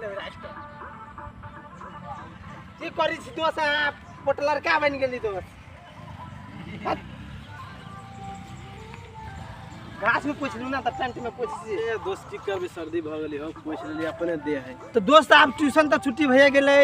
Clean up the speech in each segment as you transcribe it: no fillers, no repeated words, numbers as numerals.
लेबै राति। की करै छी दोस्त? अहाँ पोटलड़का बनि गेली दोस्त। घास में पूछलू ना तऽ टेंट में पूछ छी। ए दोस्त, की करबै, सर्दी भऽ गेलै हो, पूछि लेलियै अपने देह है। तऽ दोस्त, आब ट्यूशन तऽ छुट्टी भए गेलै।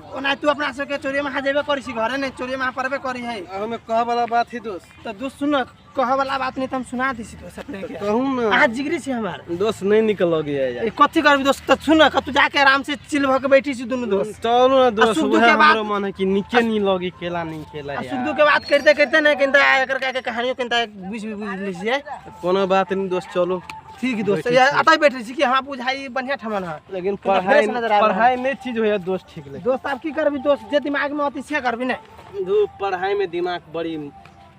ओना तू अपना सबके चोरी महा जेबे करै छी, घरे नहि चोरी महा पढ़बे करी है। हमे कहऽ वाला बात है दोस्त। तऽ दोस्त सुन, कहऽ वाला बात नहीं तऽ हम सुना दै छी दोस्त अपने के। कहू ना। अहाँ जिगरी छी हमार। दोस्त, नहीं निकल लगे यार। ए, कथी करबी दोस्त? तऽ सुन, कतू जाके आराम से चिल भऽ के बैठी छी दुनू दोस्त। चलू ना दोस्त। सुख दुख उहे के बात- हमरो मन है कि निके नहीं लगे, केला नहीं खेला। आ सुख दुख के बात करिते करिते ने कनिटा एकर के कहानियो कनिटा बुझि बुझि लै छियै। कोनो बात नहीं दोस्त, चलू। ठीक दोस्त, एतऽ बैठे छी कि हमरा बुझाइ बढ़िया ठमन है। लेकिन कनिटा पढ़ाई फ्रेश नजर आबि रहल। पढ़ाई नहीं चीज होया दोस्त, ठीक लगे। दोस्त, आब की करबी दोस्त, जे दिमाग में अति से करबी ने। धूप पढ़ाई में दिमाग बड़ी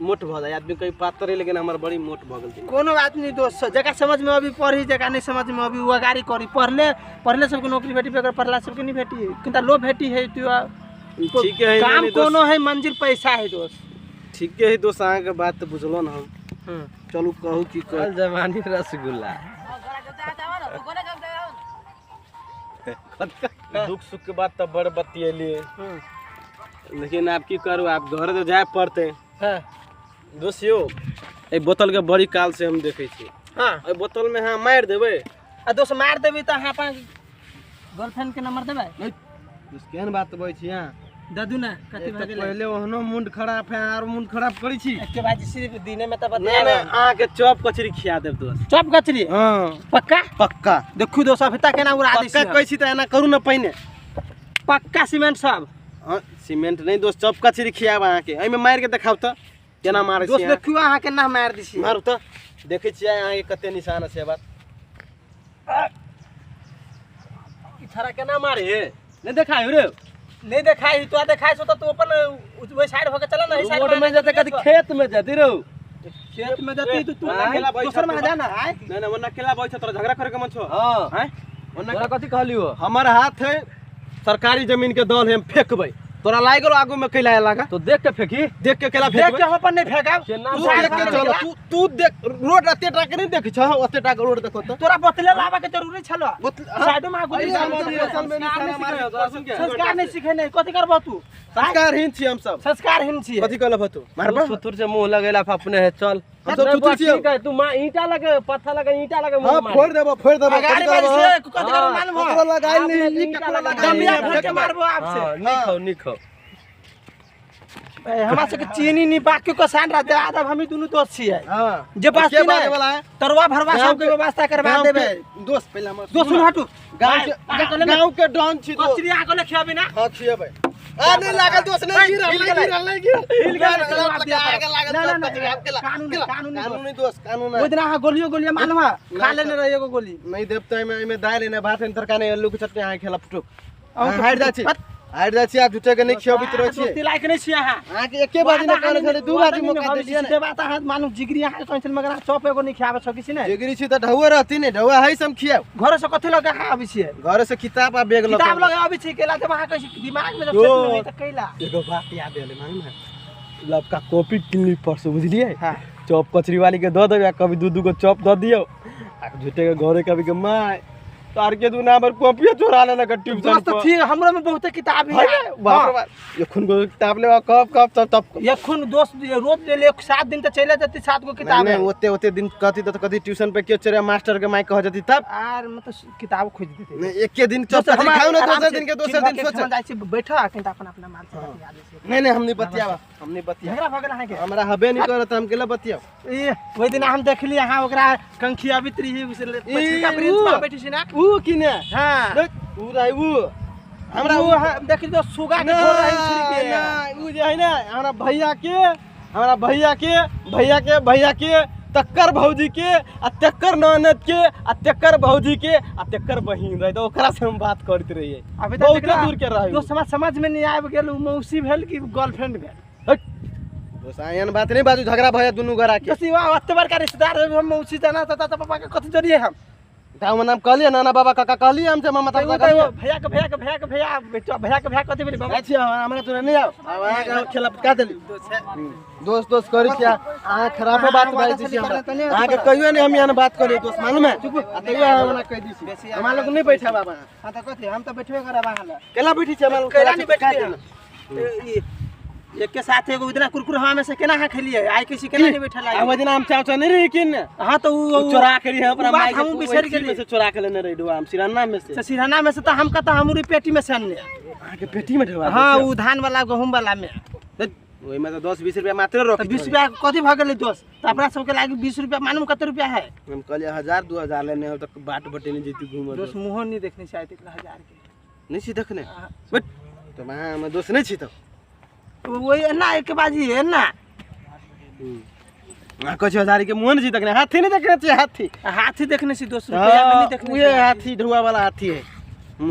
मोट भऽ जाय आदमी, कहीं पातर है लेकिन हमर बड़ी मोट भऽ गेल दिमाग। कोनो बात नहीं दोस्त, जकरा समझ में अभी पढ़ी, जकरा नहीं समझ में अभी वो अगाड़ी करी। पढ़ले पढ़ले सबके नौकरी भेटी, अगर पढ़ला सबके नहीं भेटी, किंता लो भेटी है तू। ठीक है। काम नहीं दोस्त। कोनो है, मंजिल पैसा है दोस्त। ठीके है दोस्त, अहाँके बात तऽ बुझलो न हम। चलू, कहू की कहू। जवानी रसगुल्ला। दुख सुख के बात तऽ बड़ बतियेलियै, लेकिन आब की करू, आब घर तऽ जाय पड़तै। दोस्त यौ, एहि बोतल के बड़ी काल से हम देखै छी। एहि बोतल में अहाँ मारि देबै। आ दोस्त, मार देबी तऽ अहाँ अपन गर्लफ्रेंड के नंबर देबै? नहीं दोस्त, केहन बात बजै छी अहाँ? दे दू ना, कथी एक भऽ तऽ गेलै? पहिले ओहनो मुंड खराब है, आर मुंड खराब करै छी। एके बाजी सिर्फ दिने में तऽ नहीं बतिया। नहीं, अहाँके चॉप कचरी खिया देब दोस्त। चप कचरी? हाँ। पक्का? पक्का। देखू दोस्त, अभी तक केना उड़ा दै पक्का छी। कहै छी तऽ एना करू ने पहिने। पक्का सीमेंट सब? हाँ, सीमेंट नहीं दोस्त, चॉप कचरी खियाब अहाँके। एहिमे मारि के देखाउ तऽ केना मारै छी दोस्त। अहाँ। देखियौ अहाँ केना मारि दै छी। मारू तऽ, देखै छियै अहाँके कते निशान छै। बात ई छड़ा केना मारे हे, नहीं देखाय रे? नहीं देखाई तो देखाई सो तो तू अपन ओइ साइड होके चला ना, ई साइड। रोड में जते कथी खेत में जती रो? खेत में जती तो तू अकेला बैठ दोसर में जा ना आय। नहीं नहीं, ओना अकेला बैठ तोरा झगड़ा करे के मन छौ? हां। हैं, ओना तोरा कथी कहली हो? हमर हाथ है, सरकारी जमीन के दल है, हम फेंकबै। तोरा लागि गेलो आगू में कैला लागा। तो देख के फेंकी। देख के केला देख फेंकबै? के हम अपन नहीं फेंकाब। केना तू साइड देख के में चल। निकला। तू तू देख, रोड अते टा के नहीं देखै छह? ओते टा के रोड देखो तऽ। तोरा बतले लाबा के जरूरी छलो। हाँ। साइडो में आगू अरे नहीं हम जाना। असल में निशाना मारे। संस्कार नहीं सीखे नहीं, कथी करबो तू? संस्कारहीन छी हम सब। संस्कारहीन छियै। कथी कहलह तू? मारबा। थुथुर से मुंह लगेला अपने है, चल। हम सब नहीं, थुथुर बुआ, छियै। ठीक है, तू मां ईंटा लगे, पत्थर लगे, ईंटा लगे मुंह हाँ। मारे। फोड़ देबो, फोड़ देबो। अगाड़ी कथी कहलह? बारी से कथी करबो मालूम हो? ककरो लगाइल नहीं, ई ईंटा ककरो लगा लगाइल दमिया नहीं। फेंक के मारबो आप से। हां, निक हो, निक हो। ए, हमरा सबके चीनी नी बाकी को सान रहते आदब, हमी दुनू दोस्त छियै। हाँ। जे बात के नहीं बाजे वाला है? तरवा भरवा गाँव सबके के- व्यवस्था करवा गाँव देबै। के- दोस्त, पहिले हमर दोस्त सुन, हटू। गाँव के गाँव के डॉन छी दोस्त। कचरी आके ले खियाबी ना। हाँ, खिएबै। आ नहीं लागल दोस्त, नहीं गिरल, हिल नहीं गेलै। गिरल, नहीं गिरल। हिल गेलै, नहीं, चलो लागल, आप दिया लागल, लागल, ना, ना, चल, ना, कचरी, आप केला, कानून केला। कानून नहीं। कानून नहीं दोस्त, कानून ओहि नहीं। दिन अहाँ गोलियो गोलियो मालूम है खा लेने रही एगो गोली। नहीं देब तऽ एहिमे एहिमे दालि ने भात ने तरकारी ने आलू के चटनी, अहाँ खेला फुटुक। अहूँ अहाँ हटि जाइ छी, हटि जाइ छी। आब झूठे के नहीं खियबैत रहै छी। दोस्ती लायक नहीं छियै अहाँ। अहाँके एके बाजी ने कहने छलै, दू बाजी मौका देलियै ने। सीधे बात, अहाँ मानू जिगरी अहाँ कहै छल, मगर अहाँ चॉप एगो नहीं खियाबै सकै छी ने। जिगरी छी तऽ ढौआ रहती ने, ढौआ है से हम खियाब। घरे से कथी लऽ के अहाँ आबै छियै? घरे से किताब आ बैग लऽ के। किताब लऽ के आबै छी केला, जब अहाँ कहै छी दिमाग में जब सेट नहीं होइ तऽ कैला? एगो बात याद एलै, मालूम है? लबका कॉपी किनली परसों, बुझलियै? हाँ। चॉप कचरी वाली के दऽ देबै आ कभी दू दू गो चॉप दऽ दियौ आ झूठे के घरे कभी के माय तार के दू नाम कॉपियो चोरा लेलक ट्यूशन दोस्त पर। ठीक, हमरो में बहुते किताब है। है, बाप रे बाप, एखन गो किताब लेबा कब कब तब तब। एखन दोस्त रोज ले ले, 7 दिन तऽ चलि जेतै, सात गो किताब नहीं है। ओते ओते दिन कथी तऽ कथी ट्यूशन पे के चोरा मास्टर के माय कह जती तब। आर मतलब किताब खोज देतै। नहीं, एके दिन चॉप कचरी खाउ ना, दोसर दिन के दोसर दिन सोच। जाइ छी बैठ आ कनिटा अपन अपना माल से बतिया दै छी। नहीं नहीं, हम नहीं बतियाब, हम नहीं बतियाब। झगड़ा भऽ गेल अहाँके? हमरा हबे नहीं करत, हम केला बतियाब? ई ओहि दिन हम देखली अहाँ ओकरा कंखियाबित रही, पछिलका ब्रेंच पर बैठी छी ना। ऊ की ने? हाँ। देख, ऊ रहे ऊ हमरा हमरा उ देखली तो सुगा के छोड़ रही छुरी के। ना, ऊ जे है ना, हमरा भैया के, हमरा भैया के भैया के भैया के तक्कर भौजी के आ तक्कर ननद के आ तक्कर भौजी के आ तक्कर बहिन रहे, तऽ ओकरा से हम बात करैत रहियै। अभी तक बहुते एकरा दूर के रहे। दोस्त, हमरा समझ में नहीं आबि गेल, उ मौसी भेल कि गर्लफ्रेंड भेल? हट। दोस्त, एहन बात नहीं बाजू, झगड़ा भऽ जायत दुनू गोरा के। दोस्त, ई ओते बड़का रिश्तेदार हम मौसी जाना चाचा पापा के कथी जरिए हम। त नाम कहलिए नाना बाबा काका कहलिए हम से मामा ताता कहलिए भैया के भैया के भैया के भैया बेटा भैया के भैया कथि भेलै बाबा छी हमरा तोरा नहीं आओ अहाँ के खेला का देली दोस्त दोस्त करी क्या अहाँ खराब बात बाजै छी हमरा अहाँ के कहियो नहीं हम यहाँ बात करी दोस्त मालूम है आ तैयो अहाँ हमरा कहि दी छी हमरा लोग नहीं बैठा बाबा। हां त कथि हम त बैठबे करब अहाँ लग केला बैठी छी हमरा केला नहीं बैठे एक के साथ एगो इतना कुरकुर हवा में से केना अहाँ खेलिए आइ किसी केना नहीं बैठल आ वो दिन हम चाचा नहीं रही किन। हां तो उ चोरा के रही अपना माई हम बिसर गेली से चोरा के लेने रही डुआ हम सिराना में से। सिराना में से त हम कत हमरी पेटी में से अनने अहाँ के पेटी में ढेवा। हां उ धान वाला गहूम वाला में ओहि में तो 10 20 रुपया मात्र रख 20 रुपया कथि भ गेलै दोस्त त अपना सबके लागि 20 रुपया मालूम कते रुपया है। हम कहलिए 1000 2000 लेने हो त बाट बटेने जेती घूम दोस्त मुहो नहीं देखने चाहे इतना 1000 के नहीं छी देखने बट तो वहां हम दोस्त नहीं छी त वही ना एक बाजी है ना आ कछ 1000 के मुंह नहीं छी देखने हाथी नहीं देखने छी हाथी हाथी देखने छी दोस्त रुपया में नहीं देखने उहे हाथी ढुआ वाला हाथी है।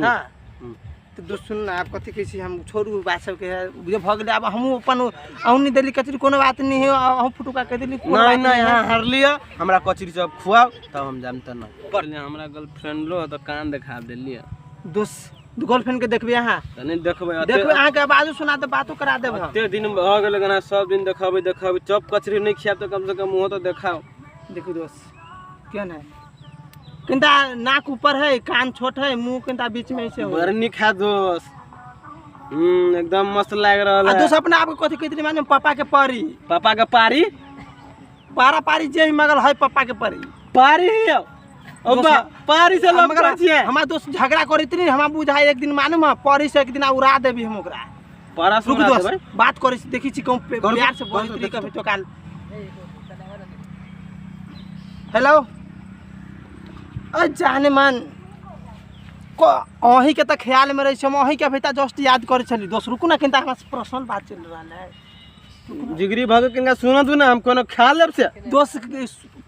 हां तो दोस्त सुन ना आप कथि कहै छी हम छोड़ू बात सबके जे भ गेलै आब हमहूँ अपन अहूँ नहीं देली कचरी कोनो बात नहीं है अहूँ फुटुका कह देली नहीं नहीं अहाँ हार लिअ हमरा कचरी सब खुआओ तब हम जाम त नहीं पर हमरा गर्लफ्रेंड लो त कान देखा देलिए दोस्त गर्लफ्रेंड के देखबे अहाँ त नहीं देखबै देखबै अहाँ के आवाजो सुना दे बातो करा देब हम एते दिन भ गेल गना सब दिन देखबै देखबै चप कचरी नहीं खियाब त कम से कम मुँह तो देखाओ। देखू दोस्त क्यों नहीं किंता नाक ऊपर है कान छोट है मुंह किंता बीच में ऐसे हो बड़ नीक है दोस्त एकदम मस्त लाग रहल है। दोस्त अपना आप के कथि कहत रही माने पापा के परी पापा के पारी पारा पारी जे मगल है पापा के परी पारी ही अब्बा पारी से लव करै छियै। हमार दोस्त झगड़ा करैत रही हमरा बुझाय एक दिन मालूम है परी से एक दिन उड़ा देबी हम ओकरा पारा से उड़ा देबै बात करै छी देखी छी कहूं प्यार से बोलत रही कभी तो काल। हेलो अ जाने मन को अहीं के त ख्याल में रही छी हम अहीं के अभी जस्ट याद करै छली दोस्त रुकू ना किंता हमरा पर्सनल बात चल रहल है जिगरी भग किनका सुन दू ना हम कोनो खा लेब से दोस्त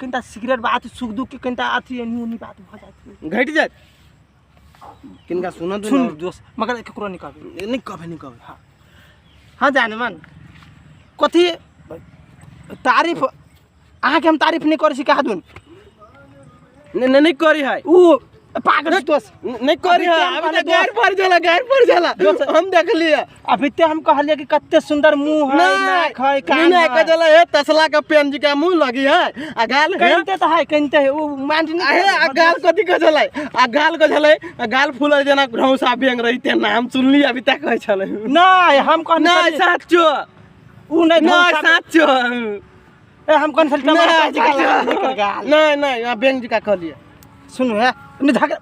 किंता सिगरेट बात सुख दुख के किंता अथी एनी ओनी बात भ जात घट जात किनका सुन दू सुन दोस्त मगर केकरो नहीं कहबे नहीं कहबे नहीं कहबे। हां हां जाने मन कथि तारीफ अहाँ के हम तारीफ नहीं करै छी कहा दून नहीं नहीं करी है उ पागल दोस्त नहीं करी है अभी तो गार पर जाला गार पर जाला हम देख लिए अभी ते हम कहलिए कि कते सुंदर मुंह है नाक है कान है कह जाला हे तसला के पेन जी का मुंह लगी है आ गाल है कहते त है कहते है उ मांड नहीं आहे आ गाल कथि कह जाला आ गाल कह जाला आ गाल फूलल जेना घौसा बेंग रही ते नाम सुनली अभी तक कहै छलै नहीं हम कहने नहीं साचो उ नहीं नहीं साचो ए हम कौन सल टमाटर नहीं नहीं आ बेंग जी का कहलिए सुनू है नहीं झगड़ा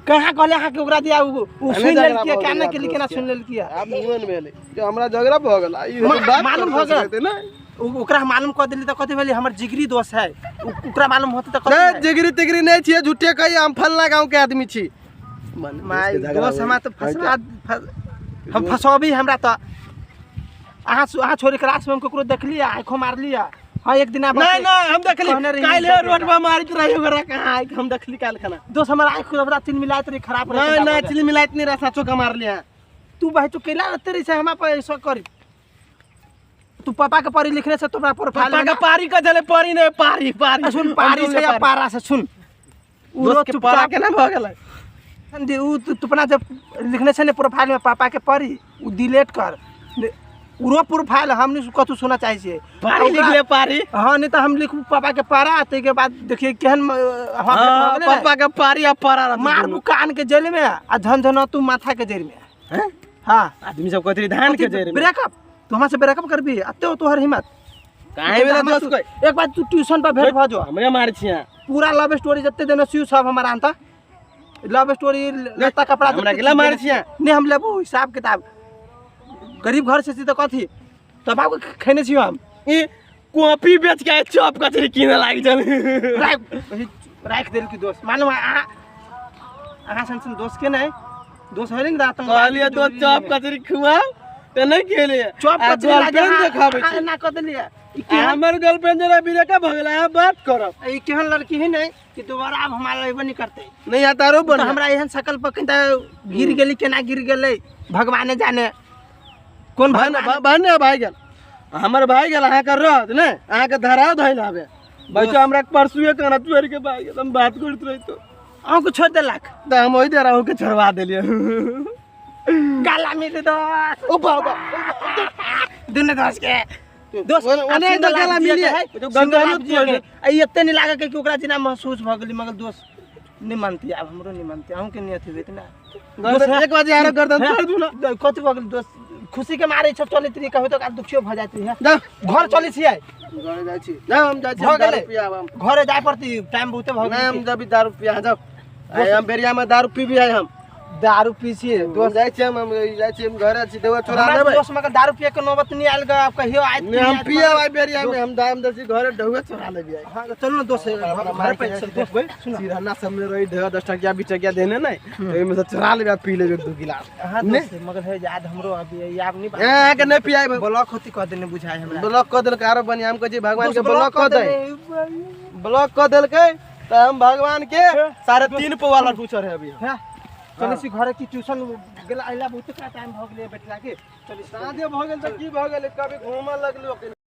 कहाँ कहले अहाँ के ओकरा दिया उ सुन लेलकिया काना के लिए केना सुन लेलकिया आब निमन भेलै जो हमरा झगड़ा भ गेल ई बात मालूम भ गेल ओकरा मालूम क देली त कथि भेलै हमर जिगरी दोस्त है ओकरा मालूम होते त कथि नहीं जिगरी तिगरी नहीं छियै झूठे कहि हम फल्ला गांव के आदमी छी माय दोस्त हमरा त फसवा हम फसबी हमरा त अहाँ अहाँ छोरी क्लास में हम ककरो देखली आँखो मारली। हाँ एक दिन नहीं नहीं हम देखली काल्हि रोड पर मारित रही ओकरा कहाँ हम देखली काल्हि खाना दोस्त हमर आँख हमरा तीन मिलाइत रही खराब रही नहीं नहीं चिल मिलाइत नहीं रहा साचो का मार लिया तू भाई तू केला रहते रही से हमरा पर ऐसा करी तू पापा के परी लिखने से तोरा प्रोफाइल पापा के पारी का जले परी नहीं पारी पारी सुन पारी से या पारा से सुन उ दोस्त के पारा केना भ गेलै उ तू अपना जब लिखने से ने प्रोफाइल में पापा के परी उ डिलीट कर उरो प्रोफाइल हम नहीं कतू सुना चाहे छियै पारी लिख ले पारी। हाँ नहीं तो हम लिखू पापा के पारा ताहिके बाद देखिए केहन हाँ, पापा के पारी आ पारा मारबू कान के जड़ में आ झनझन तू माथा के जड़ में हैं। हाँ आदमी सब कहत रही धान के जड़ में ब्रेकअप तू हमरा से ब्रेकअप करबी अते तोहर हिम्मत काहे बेला दोस्त कोई एक बार तू ट्यूशन पर भेंट भ जो हमरे मार छिया पूरा लव स्टोरी जते देने छियौ सब हमर आनता लव स्टोरी लत्ता कपड़ा हमरा केला मार छिया नहीं हम लेबू हिसाब किताब गरीब घर से छी त कथी तब बाबू खेने छियौ हम ई कॉपी बेच के चॉप कचरी किने लागि चल राख देल की दोस्त मालूम अहाँ अहाँ सन सन दोस्त के नहीं दोस्त है ने दात कहलिए दोस्त चॉप कचरी खुआ त नहीं खेलिए चॉप कचरी देखाबै छी ना क देलिए हमर गर्लफ्रेंड जरा बिरेका भगला है बात करब ई केहन लड़की है नहीं कि दोबारा अब हमारा अइबे नहीं करते नहीं आता रो तो हमरा एहन शकल पर कहीं गिर गेली केना गिर गेलै भगवाने जाने कौन भाई भाई गेल हमर भाई गेल अहाँ के रहत ने अहाँ के धरा धइल हवे भाई हमरा परसुए कहना तोड़ के भाग गेल, हम बात करत रही तो अहूँ के छोड़ देलक त हम ओहि देर अहूँ के छोड़वा देलियै। गाला मिल दोस्त ओ बाबा दुने दोस्त के दोस्त ओने तो गला मिली है जो गंगा में आई एते नहीं लागे कि ओकरा जेना महसूस भ गेली, मगर दोस्त नहीं मानती, आब हमरो नहीं मानती, अहूँ के नहीं अथी होइत ना। एक बजे आरो गर्दन तोड़ दू ना। कथी भऽ गेल दोस्त, खुशी के मारे सब चलैत रही, कहियो तऽ दुखियो भऽ जाइत रही। जा घर चलै छियै? घरे जाइ छी ना, हम जाइ छी, भऽ दारू गेलै। पियाब हम। घरे जाय पड़ती, टाइम बहुते भऽ नहीं हम गेल। जब दारू पिया जाओ, आइ हम बेरिया में दारू पीबी आइ हम। दारू पी छियै दोस्त जाइ छी हम जाइ छी, हम घरे छी, देवा चोरा हमरा लेबै। दोस्त मगर दारू पिए के नौबत नहीं आयल ग, आब कहियो आयत नहीं हम पियब आइ बेरिया में, हम दाम दसी घरे ढौआ चोरा लेबी आइ। हां चलू ना दोस्त, घर पे चल दोस्त। सुन सिरहना सब में रही ढौआ 10 टकिया 20 टकिया देने नहीं, तो एमे से चोरा लेबी आ पी लेबी 2 गिलास। हां दोस्त मगर है याद हमरो अभी आब नहीं ए के नहीं पियाब, ब्लॉक होती कह देने बुझाय हमरा। ब्लॉक क देलकै आरो बढ़िया, हम कहै छी भगवान के दोस्त, ब्लॉक क दे, ब्लॉक क देलकै त हम भगवान के 3.5 पौवा लड्डू चढ़े अभी। हां चलै छी घरे की ट्यूशन गेला अइला बहुत का टाइम भ गेलै बैठला के। चलै छी साँझे भ गेल त की भ गेल, कभी घूमऽ लगलो कि